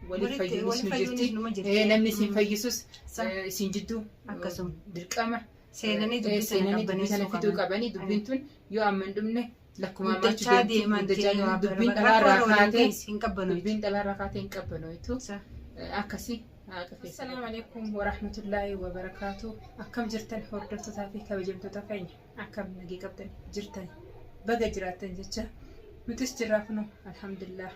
Waliif Walitti fayyuunis wali nu fayyuunis jirti. numa jirti. Namni isin fayyisus Sa. isin jidduu Akkasuma. dirqama Seenanii dubbii sana seenanii dubbii sana qabbaneessuu fiduu qaban. qabanii dubbiin tun yoo amma hin dhumne lakkuma ammaatti Guddachaa deemti deeman guddachaa ta'ee deemti dubbiin rakkoo dhalaarraa irra waliin kaatee geessi hin qabbanoytu. dubbiin dhalaarraa kaatee hin qabbanoytu Sa. Akkasii haqa keessa. Assalaamu alaikum warahmatullaahi wabarakaatu. Akkam jirtan hordoftootaa fi kabajamtoota keenya akkam nagee qabdan jirtan baga jiraattan jecha nutis jirraa kunoo alhamdulillah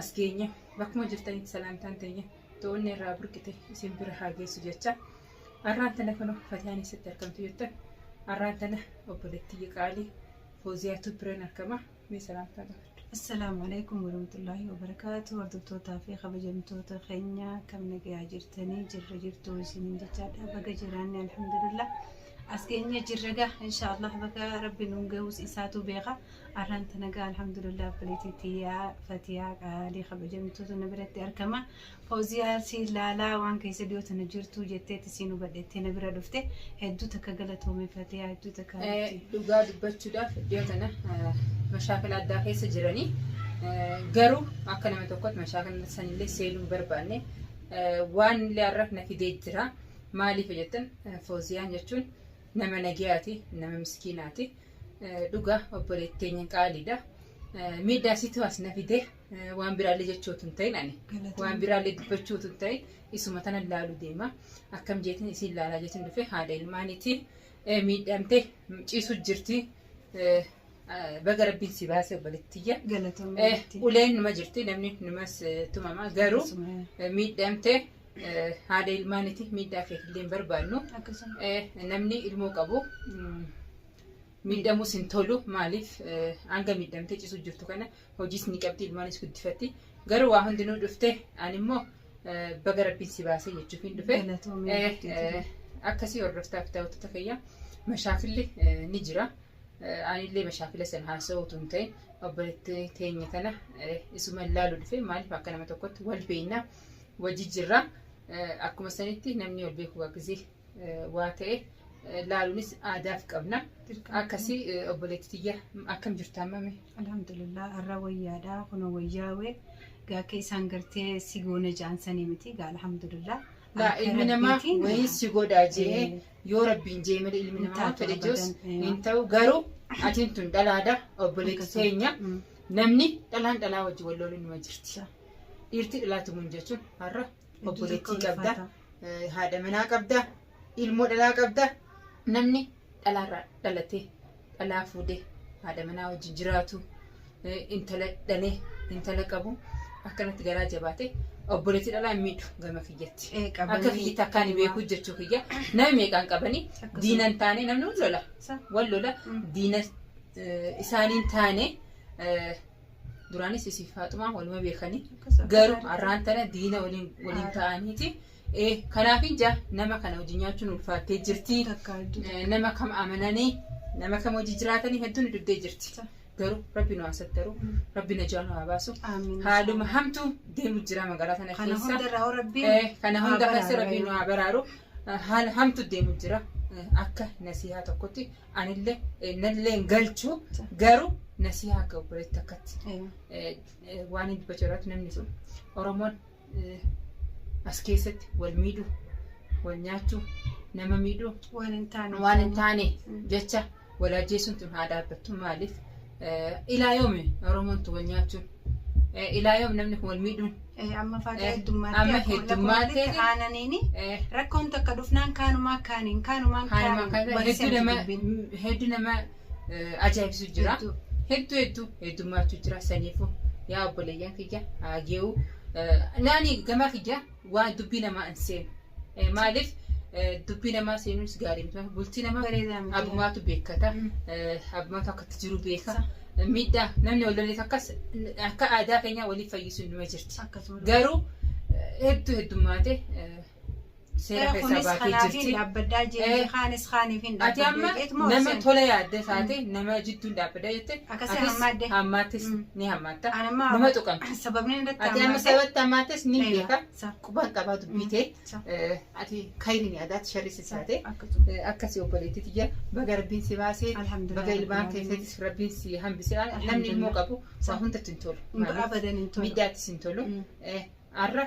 as geenya bakkuma jirtanitti salaamtaan teenya to'onni irraa burqite isin bira haa geessu jecha arraan tana kunoo fatiyaan eessatti argamtu jettan arraan tana obboleettii qaalii Fooziyaatu biraan argama mee salaamtaa gaafadhu. Assalaamu alaikum warahmatullaahi wabarakaatu. Hordoftootaa fi kabajamtoota keenya kam nagayaa jirtanii jirra jirtu isiniin jechaadha. Baga jiraanne alhamdulillah. As keenya jirra gaa inshaallah baga rabbi nuun gahus isaatu beeka. Arraan tana gaa alhamdulillah obboleettii tiyyaa Fatiyaa qaalii kabajamtuutu na biratti argama. Fooziyaa si laalaa waan keessa dhiyoo tana jirtuu jetteetti siin hubadhettee na bira dhufte. Hedduu takka galatoome Fatiyaa hedduu takka. Dhugaa dubbachuudhaaf dhiyoo tana mashaakila addaa keessa jiranii garuu akka nama tokkotti mashaakila sanillee seenuu hin barbaanne waan illee har'a na fidee jira. Maaliif jettan Fooziyaan jechuun nama nagayaati, nama miskiinaati. Dhugaa obboleettii teenya qaaliidha. Miidhaa situ as na fide waan biraallee jechuu otoo hin ta'in ani waan biraallee dubbachuu otoo hin ta'in isuma tana laalu deema. Akkam jeetiin isiin laalaa jeetiin dhufe haadha ilmaaniiti. Miidhamte ciisu jirti. Baga rabbiin si baase obboleettiyya. Galatoomii. Uleen numa jirti namni numas tumama garuu miidhamte haadha ilmaaniiti miidhaa keetillee hin barbaannu. Akkasuma. Namni ilmoo qabu miidhamus hin tolu maaliif hanga miidhamtee ciisu jirtu kana hojiis ni qabdi ilmaanis guddifatti garuu waa hundinuu dhufte ani immoo baga rabbiin si baasee jechuuf hin dhufe. Galatoomii. Akkasii hordoftaa fi daawwattoota kiyya mashaakilli ni jira. Anillee mashaakila sana haasa'uu otoo hin ta'in obboleettii teenya tana isuma ilaaluu dhufe maaliif akka nama tokkotti wal beekna wajji jirra. Akkuma sanitti namni wal beeku akkasii waa ta'e laaluunis aadaaf qabna. Akkasii obboleettii tiyya akkam jirta ammame? Alhamdulillah har'a wayyaadha kunoo wayyaawee gaa akka isaan gartee si goone ja'an sanii miti gaa alhamdulillah. Laa Harka ilmi namaa Rabbiitiin wayii si godhaa jee yoo rabbiin jee malee ilmi Hin namaa waan taatu fedhe jirus abadan. hin ta'u garuu atiin tun dhalaadha obboleetti Akkasuma. teenya namni dhalaan dhalaa wajji wal loluun nima jirti. Dhiirti dhalaa tumuun jechuun har'a Hedduu obboleettii tokko qabda ulfaata. haadha manaa qabda ilmoo dhalaa qabda namni dhalaarraa dhalatee dhalaa fuudhee haadha manaa wajjin jiraatu intala dhalee intala qabu akkanatti garaa jabaate obboleettii dhalaa hin miidhu gama kiyyatti. Akka kiyyatti akka ani beeku jechuu kiyya nama meeqaan qabanii diina hin taane namni wal lola wal lola diina isaaniin taane duraanis isiif faaxumaa waluma beekanii garuu har'aan tana diina waliin waliin ta'aniiti. Kanaafin jaa nama kana hojii nyaachuun ulfaattee jirti. Nama kam amananii nama kam hojii jiraatanii hedduun nu dibdee jirti. Garuu rabbi nu haa sattaru, rabbi najaa nu haa baasu. Haaluma hamtuu deemu jira magaalaa tana Kana keessa. hundarraa hoo rabbiin Kana haa hunda keessa baraaru. rabbi nu haa baraaru. Haala hamtu deemu jira. Akka nasihaa tokkotti anillee nallee hin galchu garuu nasihaa akka obboleetti akkatti waan hin dubbachuu irratti namni sun Oromoon as keessatti wal miidhuu, wal nyaachuu, nama miidhuu Waan hin taane. waan hin taane jecha wal ajjeesuun tun haa dhaabbattu maaliif ilaa yoomi Oromoon tun wal nyaachuun ilaa yoom namni kun wal miidhuun Amma faataa heddummaatti amma akkuma heddummaatee walitti aananiini rakkoon takka dhufnaan kaanumaa kaaniin kaanumaan Haaluma kaaniin kana wal hedduu seenti nama dubbiin. hedduu nama ajaa'ibsu jira. Hedduu. Hedduu hedduu heddummaachuu jira saniifu yaa obboleeyyan kiyya haa gee'u. Naani gama kiyya waan dubbii namaa hin seenu. Maaliif dubbii namaa seenuunis gaarii miti. Bultii namaa Bareedaa miti. abumaatu beekkata. Abumaatu akka itti jiru beeka. Miidhaa namni wal loleef akkas akka aadaa keenyaa waliif fayyisuun numa jirti. Akkasuma. Garuu hedduu heddummaate seera keessaa Kunis baatee kanaaf hin jirti. dhaabbaddaa jee kaanis kaaniif hin Ati amma dhaabbaddaa jeetuma nama tola yaadde taate nama jidduun dhaabbadda jette Akkasii atis hammaadde. hammaattis ni hammaatta. Ani amma Nama tuqamte. sababni irratti Ati amma hammaadde. sababatti hammaattes ni Eeyyee, beeka. sa. Qubaan qabaa dubbii ta'e. Sa. Ati kayriin yaadaatti sharri si taate. Akkasuma. Akkasii obboleettii tiyya baga rabbiin si baasee Alhamdulillah baga ilmaan rabbil aalamiin. keessattis rabbiin si hambisee namni ilmoo qabu waa hundatti hin tolu. Abadan hin tolu. Miidhaattis hin tolu. Har'a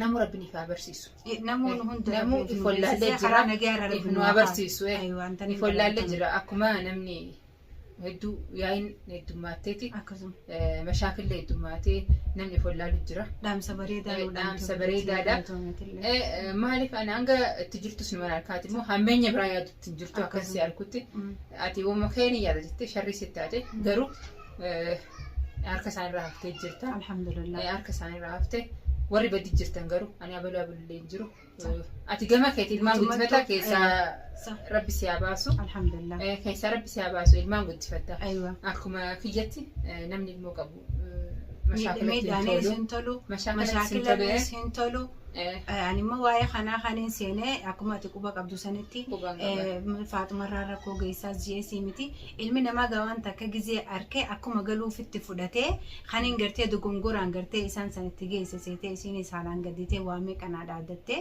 namu rabbiin ifaa barsiisu. Namoonni hunda Namuu rabbi if nu wallaallee beeksisee jira. karaa nagaa irra If rabbi nu nu haa abarsiisu. kaasu. Aywa, wanta ni If wallaallee baratamu. jira. Akkuma namni hedduu yaa'iin heddummaatteeti. Akkasuma. Mashaakillee heddummaatee namni if wallaalu jira. Dhaamsa bareedaa nu Dhaamsa bareedaadha. Maaliif ani hanga itti jirtus nu mana harkaati immoo hammeenya biraa yaadutti hin jirtu akkas si harkutti. Ati uuma keenya yaada jettee sharrii sitti taate garuu harka isaanirraa haftee jirta. Alhamdulillah. Harka isaanirraa haftee warri badi jirtan garuu ani abaluu abalullee hin jiru. Ati gama keeti ilmaan Guutummattuu, guddifatta keessaa rabbi si haa baasu. Alhamdulillah. Keessaa rabbi si haa baasu ilmaan guddifatta. Aywa. Akkuma kiyyatti namni ilmoo qabu mashaakilatti hin Miidhaanis tolu. hin tolu. Mashaakilatti hin tolu. Mashaakilanis hin tolu. Ani immoo waa'ee kanaa kaniin seenee akkuma ati quba qabdu sanitti Qubaan qaba. Faaxumarraa rakkoo geessaas ji'eesii miti. Ilmi namaa gawaan takka gizee arkee akkuma galuufitti fudhatee kaniin gartee dogongoraan gartee isaan sanitti geesse seetee isiin saalaan gadditee waa meeqanaa dhaaddattee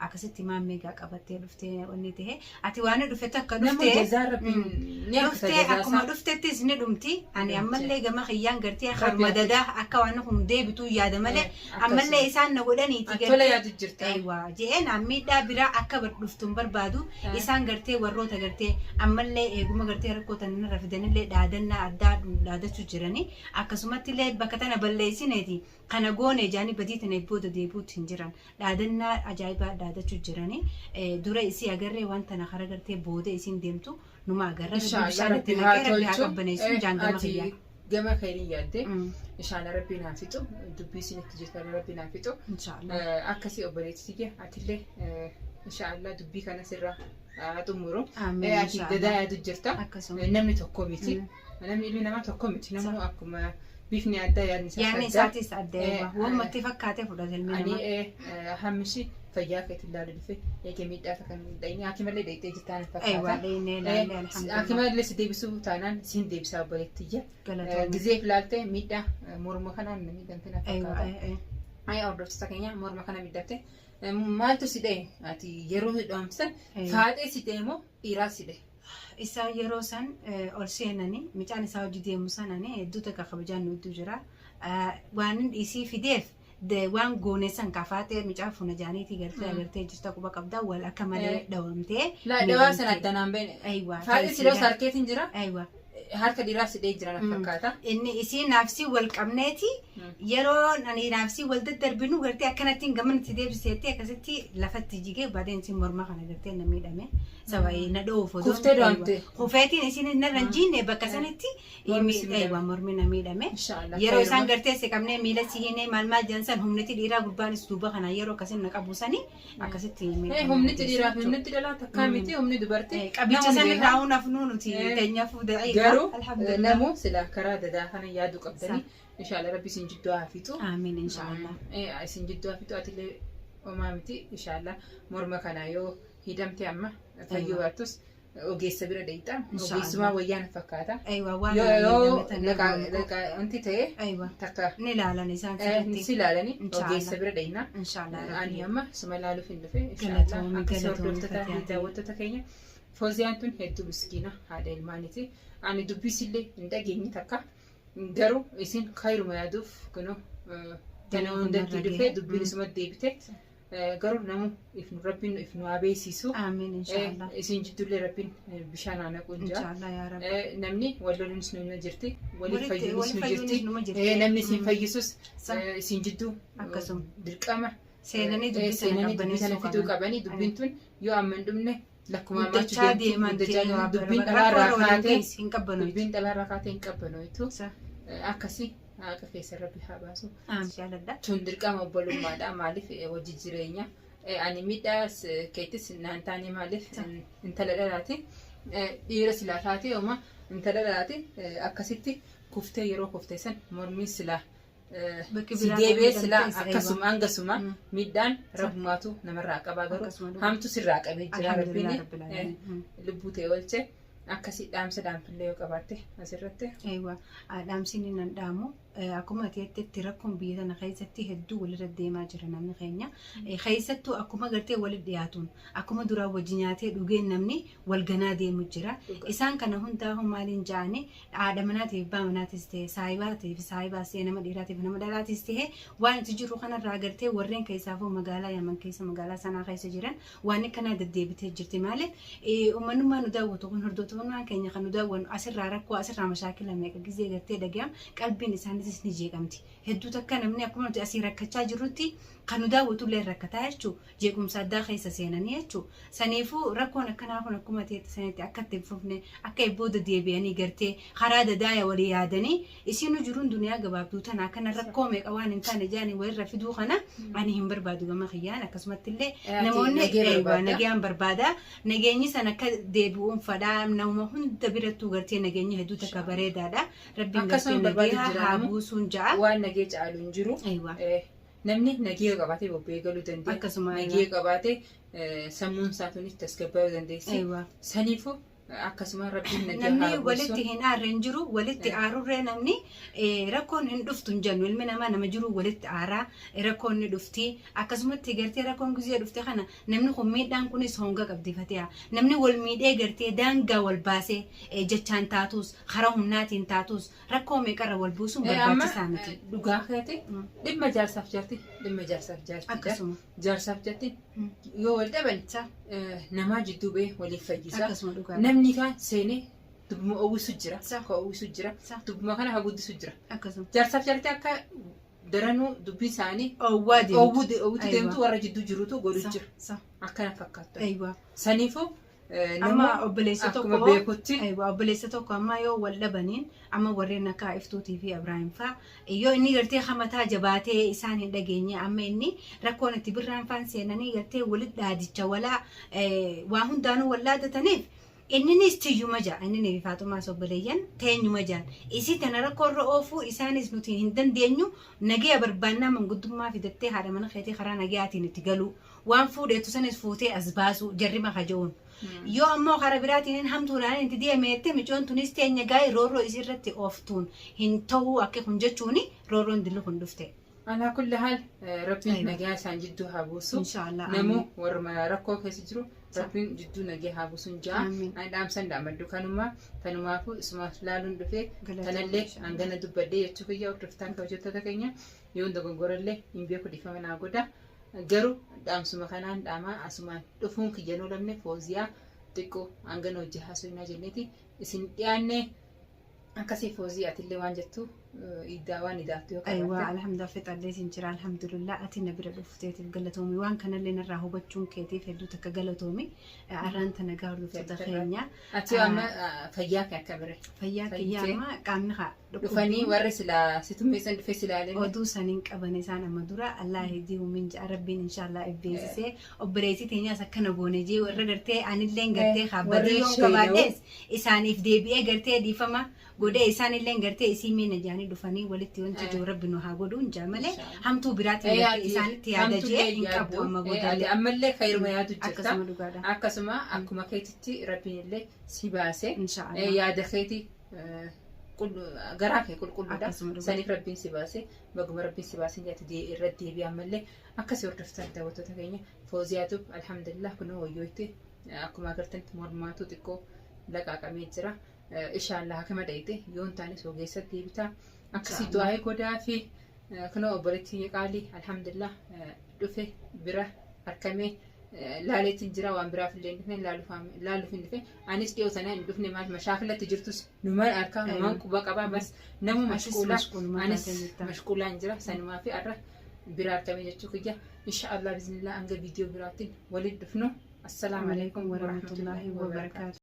akkasitti maan meeqaa qabattee dhuftee wanni ta'e. Ati waan dhufe takka Nama dhuftee. jazaa rabbiin ni harkisa Dhuftee jazaa akkuma isaa. dhuftettis ni dhumti. Ani Dhumti. ammallee gama kiyyaan gartee Rabbi harma ati- dadaa akka waan kun deebituu yaada malee ammallee isaan na godhaniiti Ati tola yaadu jirta. Aywa je'een an miidhaa biraa akka dhuftu hin barbaadu. Isaan gartee warroota gartee ammallee eeguma gartee rakkoo tana narra fidanillee dhaadannaa addaa dhaadachuu jirani. Akkasumatti illee bakka tana balleessineeti kana goone jaanii badii tana booda deebi'uutti hin jiran. Dhaadannaa ajaa'ibaa dhaadachuu jirani. Dura isii agarree waan tana kara gartee booda isiin deemtu numa agarra. Rabbi Inshaallah bishaan itti rabbi haa naqee rabbi haa tolchu. qabbaneessu jaan gama Ati kiyyaan. gama keetiin yaadde. Inshaallah rabbiin haa fixu. Dubbii isin itti jirtan rabbiin haa fixu. Inshaallah. Akkasii obboleettii kiyya atillee inshaallah dubbii kana sirra haa xumuru. Amiin, Ati inshaallah. dadaa yaadu jirta. Akkasuma. Namni tokko miti. Namni ilmi namaa tokko miti. Namni akkuma bifni addaa yaadni isaas Yaadni adda. isaatis adda eeba. Wammatti fakkaatee fudhate ilmi Ani namaa. hammisi fayyaa keetiin ilaalu dhufe eegee miidhaa kan hin hakimallee deettee jirtaan Aywa, fakkaata. deemnee ilaalle alhamdulillah. Hakimallee si deebisuu taanaan siin deebisaa obboleettiyya. Galatoomii. Gizeef ilaalte miidhaa morma kanaan miidhamte na Aywa, fakkaata. Ay hordoftoota keenya morma kana miidhamte. Maaltu si dha'e ati yeroo hidhamsan faaxee si dha'e moo dhiiraa si dha'e? Isaan yeroo san ol seenanii mucaan isaa hojii deemu sananii hedduu takka kabajaan nu hedduu jira. Waan inni isii fideef waan goone san kafaatee mucaa funa jaaniitii gartee agartee jirta quba qabdaa wal akka malee dhawamtee. Laa dhawaa sana addanaan beene. Aywa. Faaxee si dha'us harkeetiin jira. Aywa. Harka dhiiraa si dha'ee jira na fakkaata. Inni isii naafsii wal qabneeti yeroo ani naafsii wal daddarbinu gartee akkanattiin gamanatti deebiseetti akkasitti lafatti jigee baadeen isiin morma kana gartee na miidhame. Saba na dhoofu. Kuftee dhoomte. Kufeetiin isiin narra hin jiinne bakka sanitti Mormi si miidhame. Aywa mormi na miidhame. Inshaallah. Yeroo isaan gartee si qabnee miila si hiinee maal maal jedhan san humniti dhiiraa gurbaanis duuba kana yeroo akkasin na qabu sani akkasitti miidhame. Humniti dhiiraa fi humniti dhalaa takkaa miti humni dubartii. Qabicha Namni san beeka. irraa hunafnuu nuti teenyaafuu da'iifa. Garuu Alhamdulillah. namuu sila karaa dadaa kana yaaduu qabdanii inshaallah rabbi isin jidduu haa fixu. Amiin inshaallah. Isin jidduu haa fixu atillee homaa miti inshaallah morma kana yoo hidhamte amma fayyuu baattus ogeessa bira deeyxa. Inshaallah. Ogeessumaa wayyaa na fakkaata. Aywa waan Yoo yoo miidhame tana irraa wanti ta'e Aywa. takka Ni ilaalan isaan sirriitti. si ilaalani Inshaallah. ogeessa bira deeyna. Inshaallah. Ani amma suma ilaaluuf hin dhufe. Galatoomii, Akkasii galatoomii hordoftoota fi Fatihaa. daawwattoota keenya. Fooziyaan tun hedduu miskiina haadha ilmaaniiti. Ani dubbisillee hin dhageenye takka. Garuu isin kayruma yaaduuf kunoo tana hundatti dhufe dubbiin isuma deebite. Garuu namu ifnu rabbiin ifnu haa beeksisu. Amiin inshaallah. Isin jidduullee rabbiin bishaan haa naqu hin jira. Inshaallah yaa rabbi. Namni wal loluunis numa jirti. Waliif Walitti- fayyuunis waliif nu fayyuunis jirti. numa jirti. Namni isin fayyisus Sa- isin jidduu Akkasuma. dirqama Seenanii dubbii sana seenanii dubbii sana qabbaneessuu fiduu qaban. qabanii dubbiin tun yoo amma hin dhumne lakkuma Guddachaa deeman guddachaa ta'ee deeman dubbiin rakkoo dhalaarraa irra waliin kaatee geessi hin qabbanoytu. dubbiin dhalaarraa kaatee hin qabbanoytu Sa- akkasii haqa keessa rabbi haa baasu. Amiin jaaladha. Tun dirqama obbolummaadha maaliif hojii jireenya ani miidhaas keettis naan taane maaliif intala dhalaati dhiira silaa taate oma intala dhalaati akkasitti kuftee yeroo kuftee san mormiin silaa Bakki si biraa deebi'ee kan silaa miidhamtes, akkasuma hangasuma Mm. miidhaan rabbumaatu namarraa qabaa garuu Akkasuma dhugaa. hamtu sirraa qabee jira Alhamdulillah rabbiin rabbil aalamiin. Lubbuu ta'e oolche akkasii dhaamsa dhaamtullee yoo qabaatte asirratti. Aywa dhaamsi inni nan dhaamu Akkuma ati jettetti rakkoon biyya tana keessatti hedduu walirra deemaa jira namni keenya. Keessattuu akkuma gartee walitti dhiyaatuun akkuma duraan wajji nyaatee dhugeen namni wal ganaa deemu jira. Isaan kana hundaa'uu maaliin ja'anii haadha manaatiif abbaa manaatis ta'e saahibaatiif saahibaas ta'e nama dhiiraatiif nama dhalaatis ta'e waan itti jiru kanarraa gartee warreen keessaafuu magaalaa Yaman keessa magaalaa sanaa keessa jiran waan akkanaa deddeebitee jirti. Maaliif uummanummaa nu daawwatu kun hordoftoonni keenya kan nu daawwannu asirraa rakkoo asirraa mashaakila meeqa gizee gartee dhaga'am qalbiin isaaniitis ni jeeqamti. Hedduu takka namni akkuma nuti asii rakkachaa jirrutti kan nu daawwatu illee rakkataa jechuudha. Jeequmsa addaa keessa seenanii jechuudha. Saniifuu rakkoon akkanaa kun akkuma ta'etti sanitti akka itti hin fufne akka booda deebi'anii gartee karaa dadaaya walii yaadanii isiinu jiruun duniyaa gabaabduu tana akkana rakkoo meeqa waan hin taane jaanii walirra fiduu kana ani hin barbaadu gama kiyyaan. Akkasumatti illee namoonni nagayaan barbaada nageenyi san akka deebi'uun fadhaa nama hunda birattuu gartee nageenyi hedduu takka bareedaadha. Rabbiin gartee nagaya haa buusuun ja'a. Waan nagee caalu hin jiru. Namni nagee qabaatee bobba'ee galuu dandeenya. Akkasuma nagee qabaatee sammuun isaa tunis tasgabbaa'uu dandeessi. Saniifuu akkasuma rabbiin nagee haa Namni buusu. walitti hin aarre hin jiru, walitti aarurree namni rakkoon hin dhuftu hin jennu. Ilmi namaa nama jiru walitti aaraa rakkoon ni dhufti. Akkasumatti gartee rakkoon gizee dhufte kana namni kun miidhaan kunis honga qabdi fateha. Namni wal miidhee gartee daangaa wal baasee jechaan taatus karaa humnaatiin taatus rakkoo meeqarra wal buusuun barbaachisaa miti. Dhugaa keeti dhimma jaarsaaf jaarti dhimma jaarsaaf jaartiidha. Akkasuma. Jaarsaaf jaarti yoo wal dhaban namaa jidduu ba'ee waliif fayyisa. Akkasuma dhugaa. Namni kaan seenee dubbuma oowwisu jira. Sa. Ka oowwisu jira. Sa. Dubbuma kana haguddisu jira. Akkasuma. Jaarsaaf jaarti akka daranuu dubbii isaanii Oowwaa deemtu. Oowwutu deemtu warra jidduu jirutu godhu jira. Sa. Akkana fakkaata. Aywa. Saniifuu Amma obboleessa akkuma tokko beekutti Aywa, obboleessa tokko amma yoo wal dhabaniin amma warreen akka Iftuutii fi Abrahaam faa yoo inni gartee hamataa jabaatee isaan hin dhageenye amma inni rakkoon itti birraan faan seenanii gartee walitti dhaadicha walaa waa hundaanuu wal dhaadataniif inninis tiyyuma ja'a inni fi Faaxumaas obboleeyyan teenyuma ja'an isii tana rakkoo irra oofuu isaanis nuti hin dandeenyu nagaya barbaannaa manguddummaa fidattee haadha mana keetii karaa nagayaatiin itti galuu waan fuudheetu sanis fuutee as baasuu jarri maka je'uun. Yoo ammoo karaa biraatiin hamtuudhaan itti deemeette micoon tunis teenya gaa'ee roorroo isii irratti ooftuun hin ta'uu akka kun jechuun roorroon dilli kun dhufte. Alaa kulli haal rabbiin Aywa. nagaa isaan jidduu haa buusu. Inshaallah. Namuu warra rakkoo keessa jiru rabbiin jidduu nagaa haa buusu ja'a. Amiin. Ani dhaamsan dhaamaddu kanuma tanumaafuu isuma laaluun dhufee Galatoomii tanallee inshaallah. hangana dubbadhee jechuu kiyya hordoftaan kabajattoota keenya yoon dogongorallee hin beeku dhiifama naa godha. Garuu dhaamsuma kanaan dhaamaa asumaan dhufuun kiyya nuu lamne fooziyaa xiqqoo hangana hojii haasofnaa jenneeti isin dhiyaannee akkasii foozii atillee waan jettu iddaa waan idaattu yoo Aywa qabaatte. Alhamdulillah fixallee sin jira alhamdulillah ati na bira dhufteetiif galatoomi waan kanallee narraa hubachuun keetiif hedduu takka galatoomi arraan tana gaa hordoftoota keenya. Ati amma fayyaa kee akka bire. Fayyaa kiyyaa Fayyitee. amma qaamni haa Dhufanii warri silaa si tummeessan dhufee silaalee. Oduu saniin qaban isaan amma dura Allah hidii min ja'a rabbiin inshallah ibbeessisee obboleettii teenyaas akkana goone jee warra gartee anilleen gartee Warri badii yoon sheenoo. qabaadhees isaaniif deebi'ee gartee dhiifama godhee isaanilleen gartee isii miina jaanii dhufanii walitti wanti jiru rabbi nu haa godhuun jaa malee hamtuu biraatiin gartee isaanitti yaada jee hin qabu amma boodallee. Ammallee kayruma yaadu jirta. Akkasuma dhugaadha. Akkasuma akkuma keetitti rabbiin illee si baase. Inshaallah. Yaada keeti garaa kee qulqulluudha. Akkasuma dhugaa. Saniif rabbiin si baase baguma rabbiin si baase jaati irra deebi'aa ammallee akkasii hordoftan daawwattoota keenya fooziyaatu alhamdulillah kunoo wayyootti akkuma agartanitti mormaatu xiqqoo laqaaqamee jira. Inshaallah hakima dhayite yoo hin taane ogeessatti deebitaa. Akkasii du'aa godaa fi kunoo obboleettii qaalii alhamdulillah dhufe bira harkamee laaleetiin jira waan biraaf illee hin dhufne laaluuf hin dhufe anis dhiyoo sana hin dhufne maal mashaakilatti jirtus numaan harkaa numaan quba qabaa bas namu mashquulaa anis mashquulaa hin jira sanumaa fi har'a bira harkamee jechuu kiyya insha Allah biiznillah hanga viidiyoo biraatiin waliin dhufnu assalaamu alaikum warahmatullahi wabarakaatu.